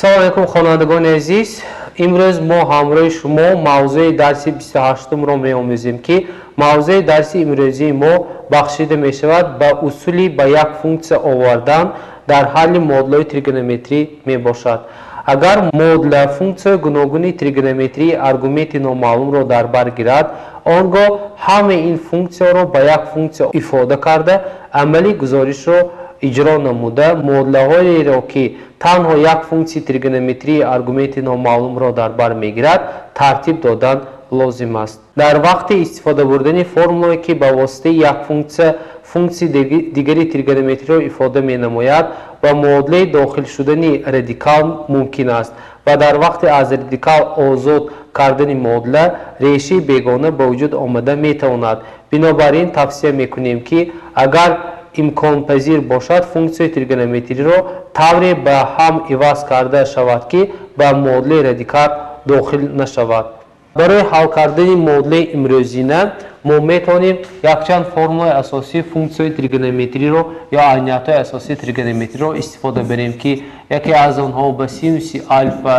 Салом алейкум, хонандагони азиз. Имрӯз мо ҳамроҳи шумо мавзӯи дарси 28-умро меомӯзем, ки мавзӯи дарси имрӯзии мо бахшида мешавад ба усули ба як функсия овардан дар ҳалли модулҳои тригонометрӣ мебошад. Агар модула функсияи гуногуни тригонометрии аргументи номаълумро дар бар гирад, он гоҳ ҳамаи ин функсияро ба як функсия ифода карда, амали гузоришро иҷро намуда, модулаҳоеро, ки танҳо як функсияи тригонометрии аргументи номаълумро дар бар мегирад, тартиб додан лозим аст. Дар вақти истифода бурдани формулое, ки ба воситаи як функсия функсияи дигари тригонометриро ифода менамояд, ба муодилаи дохил шудани радикал мумкин аст ва дар вақти аз радикал озод кардани муодила решаи бегона ба вуҷуд омада метавонад. Бинобар ин тавсия мекунем, ки агар имконпазир бошад, функсияи тригонометриро тавре ба ҳам иваз карда шавад, ки ба муодилаи радикал дохил нашавад. Барои ҳал кардани муодилаи имрӯзина мо метавонем якчанд формулаи асосии функсияи тригонометриро ё айниятҳои асосии тригонометриро истифода барем, ки яке аз онҳо ба синуси алфа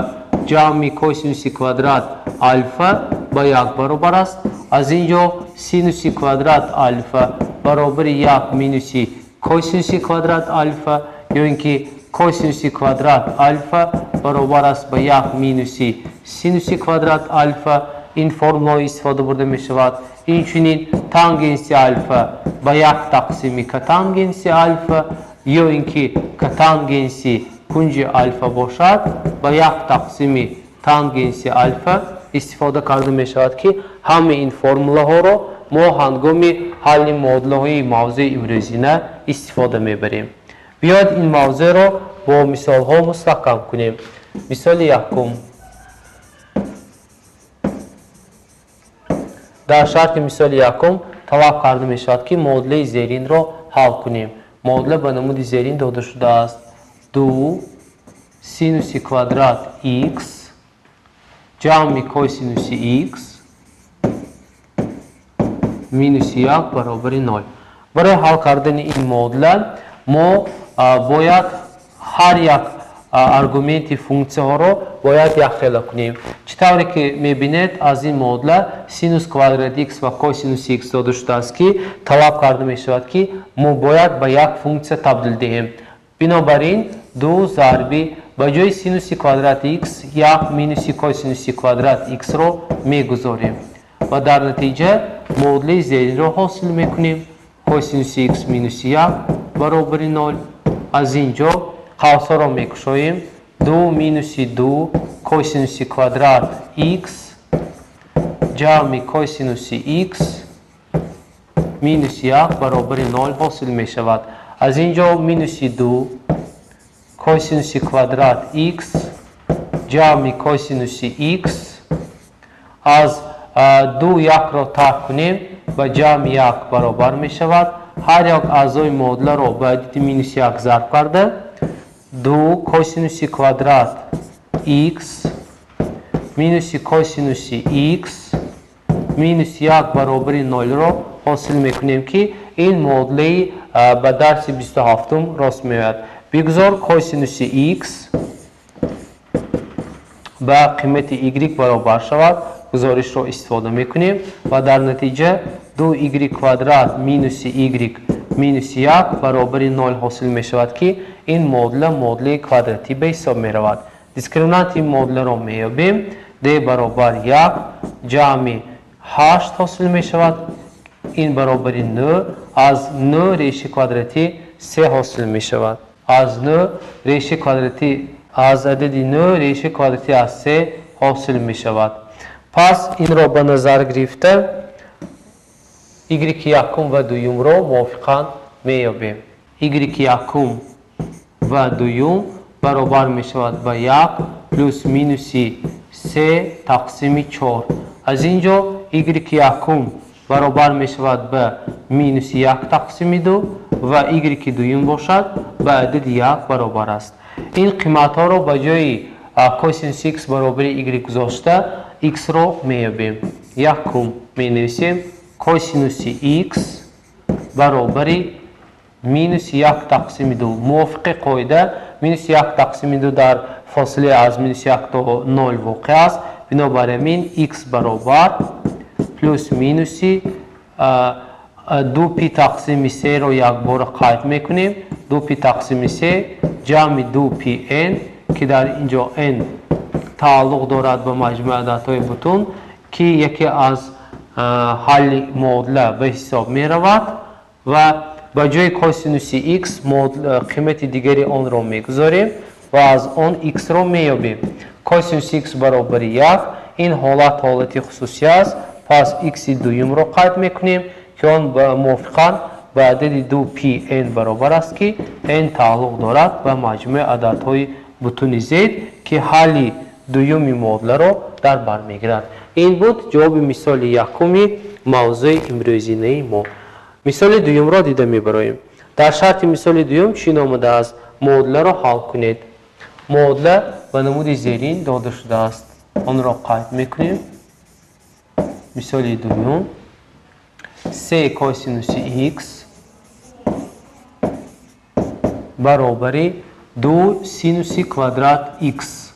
ҷамъи косинуси квадрат алфа ба як баробар аст. Аз ин ҷо синуси квадрат алфа баробари як минуси косинуси квадрат алфа ё ин ки косинуси квадрат алфа баробар аст ба як минуси синуси квадрат алфа. Ин формулаҳо истифода бурда мешавад. Инчунин тангенси алфа ба як тақсими котангенси алфа ё ин ки котангенси кунҷи алфа бошад, ба як тақсими тангенси алфа истифода карда мешавад, ки ҳамаи ин формулаҳоро мо ҳангоми ҳалли муодилаҳои мавзӯи имрӯзина истифода мебарем. Биёед ин мавзӯъро бо мисолҳо мустаҳкам кунем. Мисоли якум. Дар шарти мисоли якум талаб карда мешавад, ки муодилаи зеринро ҳал кунем. Муодила ба намуди зерин дода шудааст: ду синуси квадрат х ҷамъи косинуси х минуси як баробари нол. Барои ҳал кардани ин муодила мо бояд ҳар як аргументи функсияҳоро бояд якхела кунем. Чӣ тавре ки мебинед, аз ин муодила синус квадрат х ва косинуси х дода шудааст, ки талаб карда мешавад, ки мо бояд ба як функсия табдил диҳем. Бинобар ин ду зарби ба ҷои синуси квадрат х як минуси косинуси квадрат х-ро мегузорем ва дар натиҷа муодилаи зеринро ҳосил мекунем: косинуси х минуси як баробари нол. Аз ин ҷо қавсҳоро мекушоем: ду минуси ду косинуси квадрат х ҷамъи косинуси х минуси як баробари нол ҳосил мешавад. Аз ин ҷо минуси ду косинуси квадрат х ҷамъи косинуси х, аз ду якро тарк кунем, ба ҷамъи як баробар мешавад. Ҳар як аъзои муодиларо ба адади минуси як зарб карда, ду косинуси квадрат х минуси косинуси х минуси як баробари нолро ҳосил мекунем, ки ин муодилаи ба дарси 27-ум рост меояд. Бигзор косинуси х ба қимати y баробар шавад. Гузоришро истифода мекунем ва дар натиҷа ду y квадрат минуси y минуси як баробари нол ҳосил мешавад, ки ин муодила муодилаи квадратӣ ба ҳисоб меравад. Дискриминанти ин муодиларо меёбем. D баробар як ҷамъи ҳашт ҳосил мешавад. Ин баробари нӯ. Аз нӯ реши квадратӣ се ҳосил мешавад. Аз нӯ реши квадратӣ, аз адади нӯ реши квадратӣ аз се ҳосил мешавад. Пас инро ба назар гирифта y якум ва дуюмро мувофиқан меёбем. Y якум ва дуюм баробар мешавад ба як плюс минуси се тақсими чор. Аз ин ҷо y якум баробар мешавад ба минуси як тақсими ду ва y дуюм бошад ба адади як баробар аст. Ин қиматҳоро ба ҷои косинус х баробари y гузошта х-ро меёбем. Якум менависем косинуси х баробари минуси як тақсими ду. Мувофиқи қоида минуси як тақсими ду дар фосила аз минус 1 то 0 воқеъ аст. Бинобар ин x баробар плюс минуси 2 пи тақсими 3-ро якбора қайд мекунем. 2 пи тақсими 3 ҷамъи 2 пи n, ки дар инҷо n тааллуқ дорад ба маҷмӯи ададҳои бутун, ки яке аз ҳалли муодила ба ҳисоб меравад ва ба ҷои косинуси x қимати дигари онро мегузорем ва аз он x-ро меёбем. Косинуси x баробари 1, ин ҳолат ҳолати хусусӣ аст, пас x-и дуюмро қайд мекунем, ки он мувофиқан ба адади 2 пи n баробар аст, ки n тааллуқ дорад ба маҷмӯи ададҳои бутуни z, ки ҳалли дуюми муодиларо дар бар мегирад. Ин буд ҷавоби мисоли якуми мавзӯи имрӯзинаи мо. Мисоли дуюмро дида мебароем. Дар шарти мисоли дуюм чӣ омадааст? Муодиларо ҳал кунед. Муодила ба намуди зерин дода шудааст. Онро қайд мекунем. Мисоли дуюм: 3 косинуси x баробари 2 синуси квадрат x.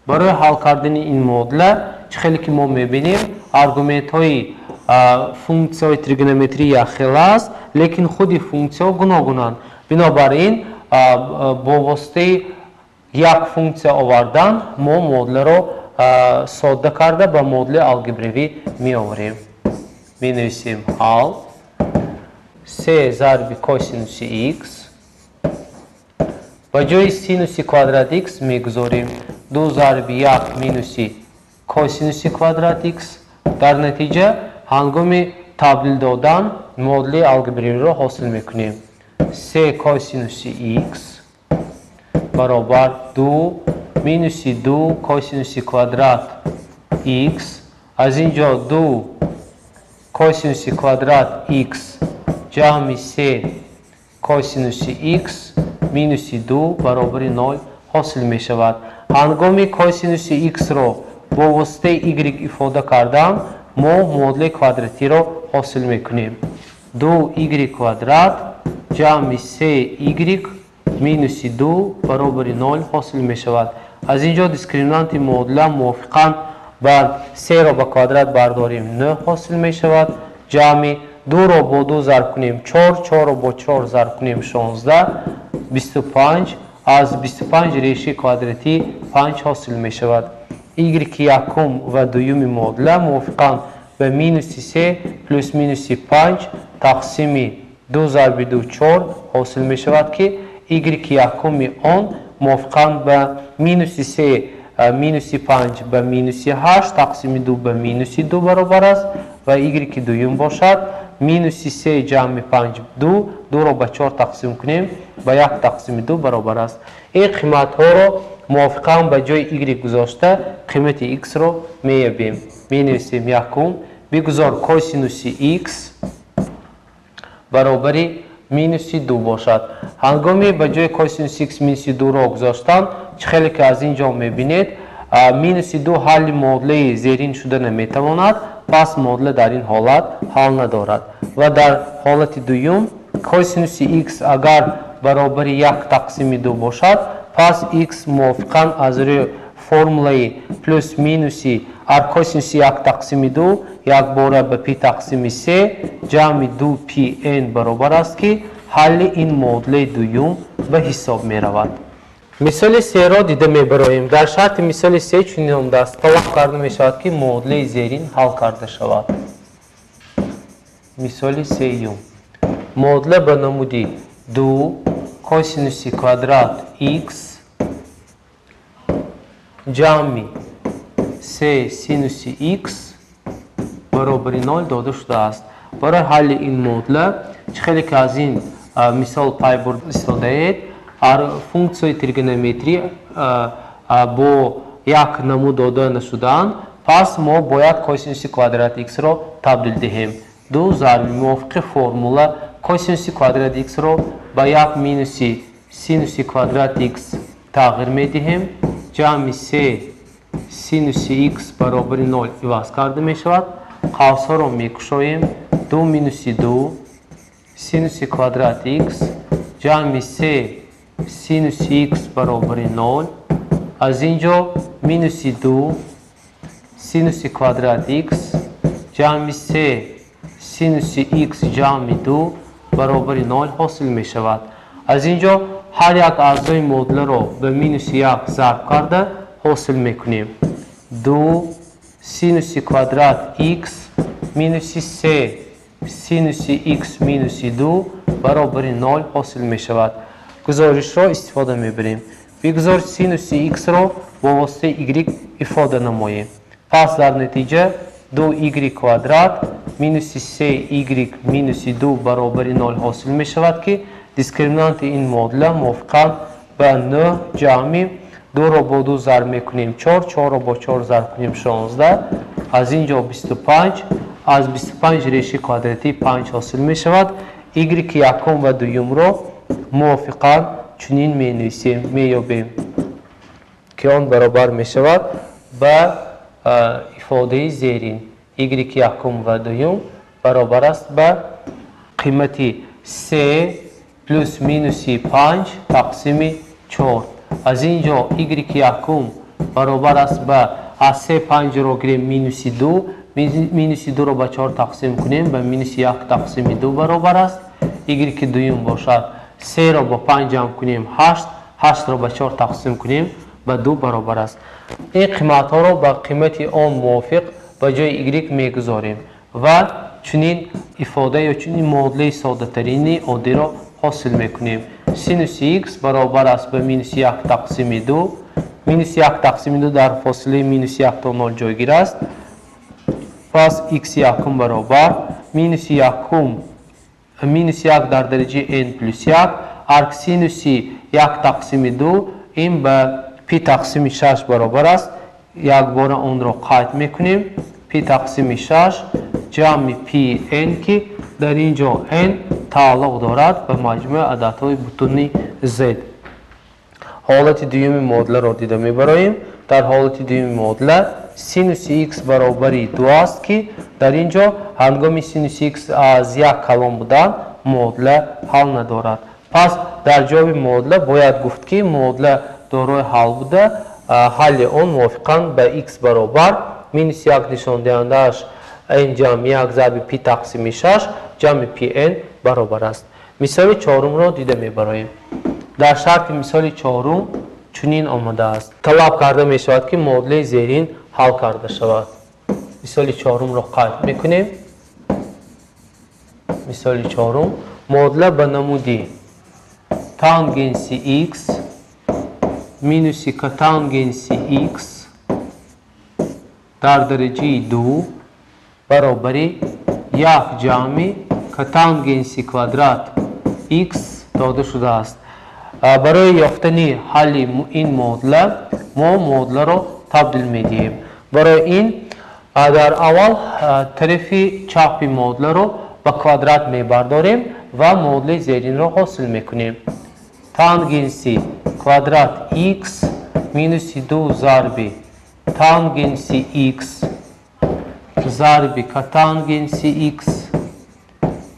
Барои ҳал кардани ин муодила, чӣ хеле ки мо мебинем, аргументҳои функсияҳои тригонометрӣ якхела аст, лекин худи функсияҳо гуногунанд. Бинобар ин бо воситаи як функсия овардан мо муодиларо содда карда ба муодилаи алгебравӣ меоварем. Менависем ҳал 3 зарби косинуси x ба ҷои синуси квадрат x мегузорем 2 зарби 1 минуси косинуси квадрат x. Дар натиҷа ҳангоми табдил додан муодилаи алгебравиро ҳосил мекунем. 3 косинуси x баробар 2 минуси 2 косинуси квадрат x, аз ин ҷо 2 косинуси квадрат x ҷамъи 3 косинуси x минуси 2 баробари 0 ҳосил мешавад. Ҳангоми косинуси x-ро бо воситаи y ифода кардан мо муодилаи квадратиро ҳосил мекунем. 2y квадрат ҷамъи 3y минуси 2 баробари 0 ҳосил мешавад. Аз ин ҷо дискриминанти муодила мувофиқан бар 3-ро ба квадрат бардорим 9 ҳосил мешавад. Ҷамъи 2-ро бо 2 зарб кунем 4, 4-ро бо 4 зарб кунем 16, 25, аз 25 решаи квадратӣ 5 ҳосил мешавад. Y якум ва дуюми муодила мувофиқан ба минуси 3 плюс минуси 5 тақсими 2 зарби 2 4 ҳосил мешавад, ки y якуми он мувофиқан ба минуси 3 минуси 5 ба минуси 8 тақсими 2 ба минуси 2 баробар аст ва y дуюм бошад минуси 3 ҷамъи 5 2, 2-ро ба 4 тақсим кунем ба 1 тақсими 2 баробар аст. Ин қиматҳоро мувофиқан ба ҷои y гузошта қимати x-ро меёбем. Менависем якум, бигузор косинуси x баробари минуси 2 бошад. Ҳангоми ба ҷои косинуси x минуси 2-ро гузоштан, чӣ хеле ки аз ин ҷо мебинед, минуси 2 ҳалли муодилаи зерин шуда наметавонад, пас муодила дар ин ҳолат ҳал надорад. Ва дар ҳолати дуюм косинуси x агар баробари 1 тақсими 2 бошад, пас x мувофиқан аз рӯи формулаи плюс минуси ар косинуси 1 тақсими 2 якбора ба пи тақсими 3 ҷамъи 2 пи n баробар аст, ки ҳалли ин муодилаи дуюм ба ҳисоб меравад. Мисоли серо дида мебароем. Дар шарти мисоли се чунин омадааст: талаб карда мешавад, ки муодилаи зерин ҳал карда шавад. Мисоли сеюм. Муодила ба намуди 2 косинуси квадрат x ҷамъи 3 синуси x баробари 0 дода шудааст. Барои ҳалли ин муодила, чӣ хеле ки аз ин мисол пай бурд истодаед, функсияи тригонометрӣ бо як намуд дода нашудаанд, пас мо бояд косинуси квадрат x-ро табдил диҳем. 2 зарби мувофиқи формула косинуси квадрат x-ро ба 1 минуси синуси квадрат x тағйир медиҳем, ҷамъи 3 синуси x баробари 0 иваз карда мешавад. Қавсҳоро мекушоем, 2 минуси 2 синуси квадрат x ҷамъи 3 синуси x баробари 0 Аз ин ҷо минуси 2 синуси квадрат х ҷамъи 3 синуси х ҷамъи 2 баробари 0 ҳосил мешавад. Аз ин ҷо ҳар як аъзои муодиларо ба минуси 1 зарб карда ҳосил мекунем. 2 синуси квадрат х минуси 3 синуси х минуси 2 баробари 0 ҳосил мешавад. Гузоришро истифода мебарем. Бигузор синуси х-ро бо воситаи y ифода намоем. Пас дар натиҷа 2y квадрат минуси 3y минуси 2 баробари 0 ҳосил мешавад, ки дискриминанти ин муодила мувофиқан ба 9 ҷамъи 2-ро бо 2 зарб мекунем 4, 4-ро бо 4 зарб кунем 16, аз ин ҷо 25, аз 25 реши квадратии 5 ҳосил мешавад. Y якум ва дуюмро мувофиқан чунин менависем, меёбем, ки он баробар мешавад ба ифодаи зерин. Y якум ва дуюм баробар аст ба қимати 3 плюс минуси 5 тақсими 4. Аз ин ҷо y якум баробар аст ба аз 3 5-ро гирем минуси 2, минуси 2-ро ба 4 тақсим кунем ба минуси 1 тақсими 2 баробар аст. Y дуюм бошад 3-ро бо 5 ҷамъ кунем 8, 8-ро ба 4 тақсим кунем ба 2 баробар аст. Ин қиматҳоро ба қимати он мувофиқ ба ҷои y мегузорем ва чунин ифода ё чунин муодилаи соддатарини оддиро ҳосил мекунем. Синуси х баробар аст ба минуси 1 тақсими 2. Минуси 1 тақсими 2 дар фосилаи минуси 1 то 0 ҷойгир аст. Пас х якум баробар минуси якум минуси 1 дар дараҷаи n плюс 1 арксинуси 1 тақсими 2 ин ба пи тақсими 6 баробар аст. Якбора онро қайд мекунем. Пи тақсими 6 ҷамъи пи n, ки дар ин ҷо n тааллуқ дорад ба маҷмӯи ададҳои бутуни z. Ҳолати дуюми муодиларо дида мебароем. Дар ҳолати дуюми муодила синуси х баробари 2 аст, ки дар ин ҷо ҳангоми синуси х аз 1 калон будан муодила ҳал надорад. Пас дар ҷавоби муодила бояд гуфт, ки муодила дорои ҳал буда, ҳалли он мувофиқан ба х баробар минуси 1 нишондиҳандааш n ҷамъи 1 зарби пи тақсими 6 ҷамъи пи n баробар аст. Мисоли чорумро дида мебароем. Дар шарти мисоли чорум чунин омадааст. Талаб карда мешавад, ки муодилаи зерин ҳал карда шавад. Мисоли чорумро қайд мекунем. Мисоли чорум муодила ба намуди тангенси х минуси котангенси х дар дараҷаи 2 баробари 1 ҷамъи котангенси квадрат х дода шудааст. Барои ёфтани ҳалли ин муодила мо муодиларо табдил медиҳем. Барои ин дар аввал тарафи чапи муодиларо ба квадрат мебардорем ва муодилаи зеринро ҳосил мекунем. Тангенси квадрат х минуси 2 зарби тангенси х зарби котангенси х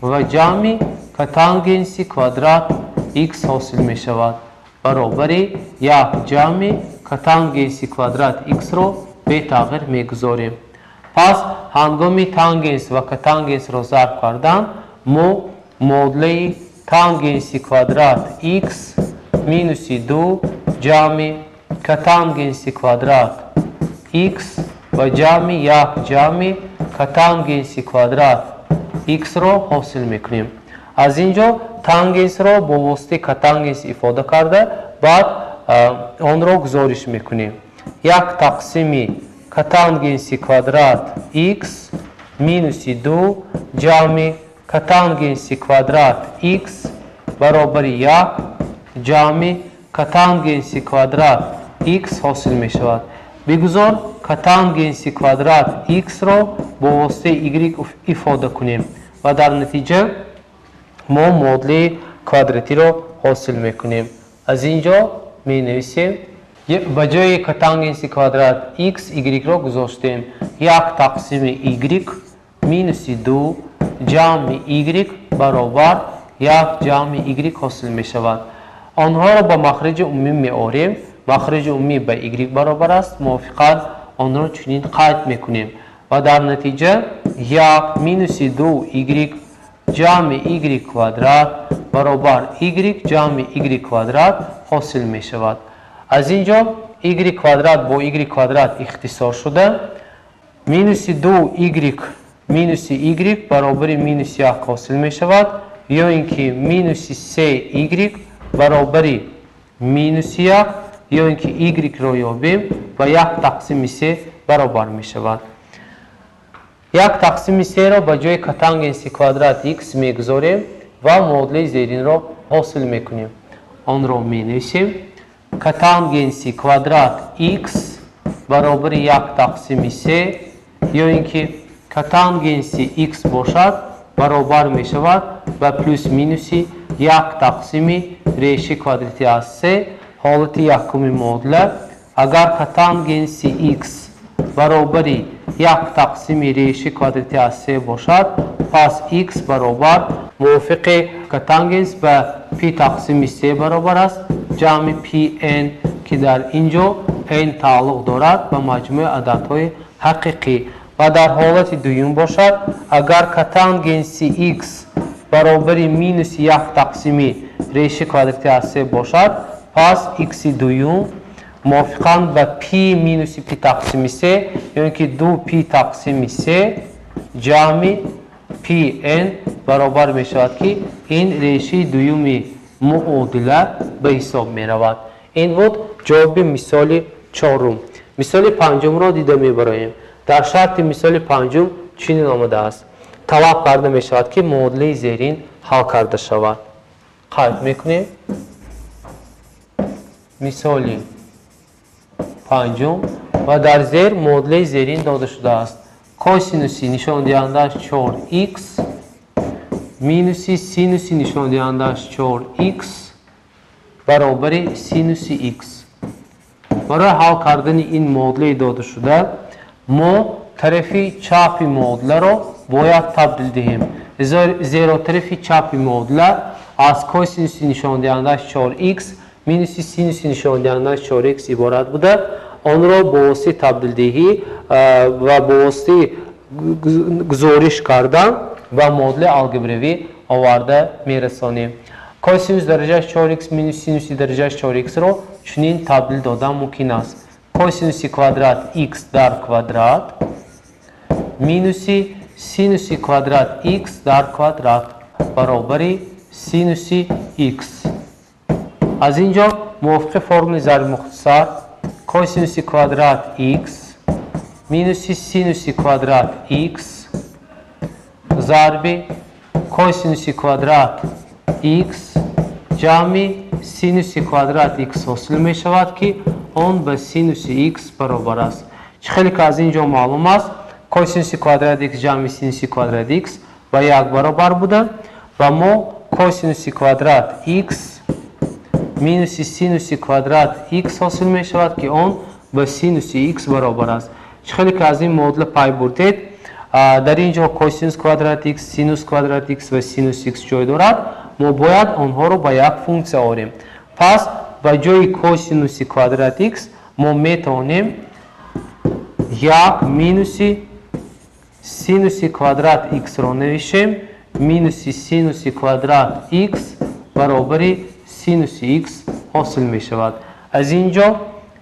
ва ҷамъи котангенси квадрат х ҳосил мешавад баробари 1 ҷамъи котангенси квадрат х-ро бетағйир мегузорем. Пас ҳангоми тангенс ва котангенсро зарб кардан мо муодилаи тангенси квадрат х минуси 2 ҷамъи котангенси квадрат х ва ҷамъи 1 ҷамъи котангенси квадрат х-ро ҳосил мекунем. Аз ин ҷо тангенсро бо воситаи котангенс ифода карда, баъд онро гузориш мекунем. 1 тақсими котангенси квадрат х минуси 2 ҷамъи котангенси квадрат х баробари 1 ҷамъи котангенси квадрат х ҳосил мешавад. Бигузор котангенси квадрат х-ро бо воситаи y ифода кунем ва дар натиҷа мо муодилаи квадратиро ҳосил мекунем. Аз ин ҷо менависем ба ҷои котангенси квадрат х y-ро гузоштем. 1 тақсими y минуси 2 ҷамъи y баробар 1 ҷамъи y ҳосил мешавад. Онҳоро ба махраҷи умумӣ меорем. Махраҷи умумӣ ба y баробар аст. Мувофиқан онро чунин қайд мекунем ва дар натиҷа 1 минуси 2y ҷамъи y квадрат баробар y ҷамъи y квадрат ҳосил мешавад. Аз ин ҷо y квадрат бо y квадрат ихтисор шуда, минуси 2y минуси y баробари минуси 1 ҳосил мешавад, ё ин ки минуси 3y баробари минуси 1, ё ин ки y-ро ёбем ба 1 тақсими 3 баробар мешавад. 1 тақсими 3-ро ба ҷои котангенси квадрат x мегузорем ва муодилаи зеринро ҳосил мекунем. Онро менависем. Котангенси квадрат x баробари 1 тақсими 3, ё ин ки котангенси x бошад баробар мешавад ба плюс минуси 1 тақсими реши квадрати аз 3. Ҳолати якуми муодила, агар котангенси x баробари 1 тақсими реши квадрати аз 3 бошад, пас x баробар мувофиқи котангенс ба пи тақсими 3 баробар аст, ҷамъи пн, ки дар ин ҷо n тааллуқ дорад ба маҷмӯи ададҳои ҳақиқӣ. Ва дар ҳолати дуюм бошад, агар котангенси x баробари минуси 1 тақсими реши квадрати аз 3 бошад, пас x дуюм мувофиқан ба пи минуси пи тақсими 3, ё ин ки 2 пи тақсими 3 ҷамъи пн баробар мешавад, ки ин реши дуюми муодила ба ҳисоб меравад. Ин буд ҷавоби мисоли чорум. Мисоли панҷумро дида мебароем. Дар шарти мисоли панҷум чунин омадааст. Талаб карда мешавад, ки муодилаи зерин ҳал карда шавад. Қайд мекунем. Мисоли панҷум ва дар зер муодилаи зерин дода шудааст. Косинуси нишондиҳандааш 4x минуси синуси нишондиҳандааш 4x баробари синуси x. Барои ҳал кардани ин муодилаи додашуда мо тарафи чапи муодиларо бояд табдил диҳем, зеро тарафи чапи муодила аз косинуси нишондиҳандааш 4x минуси синуси нишондиҳандааш 4x иборат буда, онро бо воситаи табдилдиҳӣ ва бо воситаи гузориш кардан ба муодилаи алгебравӣ оварда мерасонем. Косинус дараҷааш 4x минус синуси дараҷааш 4x-ро чунин табдил додан мумкин аст. Косинуси квадрат x дар квадрат минуси синуси квадрат x дар квадрат баробари синуси x. Аз ин ҷо мувофиқи формули зарби мухтасар косинуси квадрат x минуси синуси квадрат x зарби косинуси квадрат x ҷамъи синуси квадрат x ҳосил мешавад, ки он ба синуси x баробар аст. Чӣ хеле ки аз ин ҷо маълум аст, косинуси квадрат x ҷамъи синуси квадрат x ба 1 баробар буда ва мо косинуси квадрат x минуси синуси квадрат x ҳосил мешавад, ки он ба синуси x баробар аст. Чӣ хеле ки аз ин муодила пай бурдед, дар ин ҷо косинус квадрат x, синус квадрат x ва синус x ҷой дорад. Мо бояд онҳоро ба як функсия орем. Пас ба ҷои косинуси квадрат x мо метавонем 1 минуси синуси квадрат x-ро навишем, минуси синуси квадрат x баробари синуси x ҳосил мешавад. Аз ин ҷо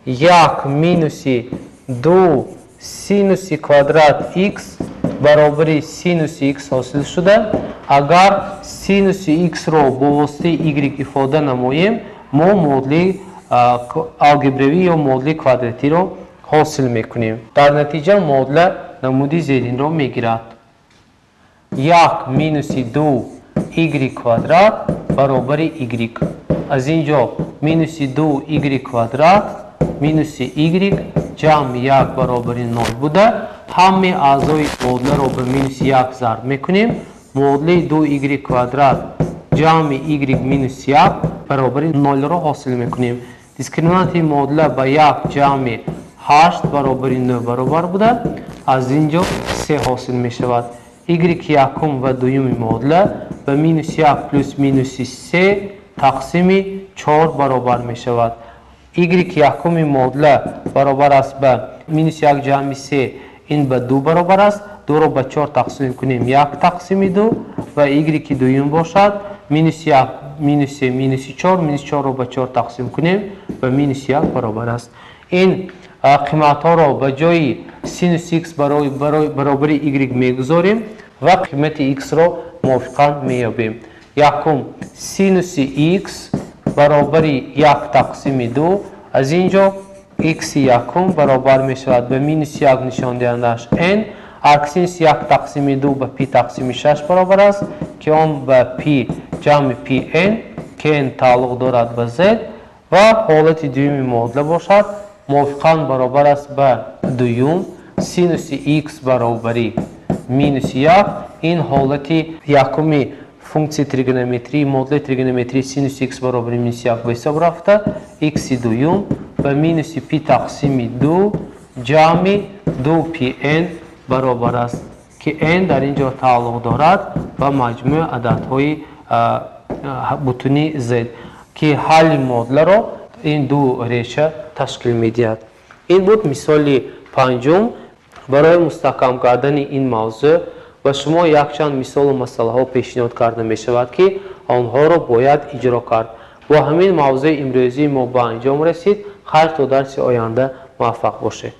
1 минуси 2 синуси квадрат x баробари синуси x ҳосил шуда, агар синуси x-ро бо воситаи y ифода намоем, мо муодилаи алгебравӣ ё муодилаи квадратиро ҳосил мекунем. Дар натиҷа муодила намуди зеринро мегирад. 1 минуси 2 y квадрат баробари y. Аз ин ҷо минуси 2 y квадрат минуси y ҷамъи 1 баробари 0 буда, ҳамаи аъзои муодиларо ба минуси 1 зарб мекунем. Муодилаи 2y квадрат ҷамъи y минуси 1 баробари 0-ро ҳосил мекунем. Дискриминанти муодила ба 1 ҷамъи 8 баробари 9 баробар буда, аз ин ҷо 3 ҳосил мешавад. Y якум ва дуюми муодила ба минуси 1 плюс минуси 3 тақсими 4 баробар мешавад. Y якуми модула баробар аст ба минус як ҷамъи се, ин ба ду баробар аст. Дуро ба чор тақсим кунем, як тақсими ду. Ва y дуюм бошад минус як минус се минуси чор, минус чорро ба чор тақсим кунем, ба минус як баробар аст. Ин қиматҳоро ба ҷои синус x баробари y мегузорем ва қимати x-ро мувофиқан меёбем. Якум, синуси x баробари як тақсими ду. Аз ин ҷо x якум баробар мешавад ба минус як, нишондиҳандааш n. Арксинус як тақсими ду ба пи тақсими шаш баробар аст, ки он ба пи ҷамъи пи n, ки n тааллуқ дорад ба z. Ва ҳолати дуюми муодила бошад, мувофиқан баробар аст ба дуюм синуси x баробари минуси як. Ин ҳолати якуми функсияи тригонометрии модули тригонометрии синуси x баробари минуси як ба ҳисоб рафта, x дуюм ба минуси пи тақсими ду ҷамъи ду пи n баробар аст, ки n дар ин ҷо тааллуқ дорад ба маҷмӯи ададҳои бутуни z, ки ҳалли модуларо ин ду реша ташкил медиҳад. Ин буд мисоли панҷум. Барои мустаҳкам кардани ин мавзӯъ ба шумо якчанд мисолу масъалаҳо пешниҳод карда мешавад, ки онҳоро бояд иҷро кард. Бо ҳамин мавзӯи имрӯзии мо ба анҷом расид. Хайр, то дарси оянда муваффақ бошед.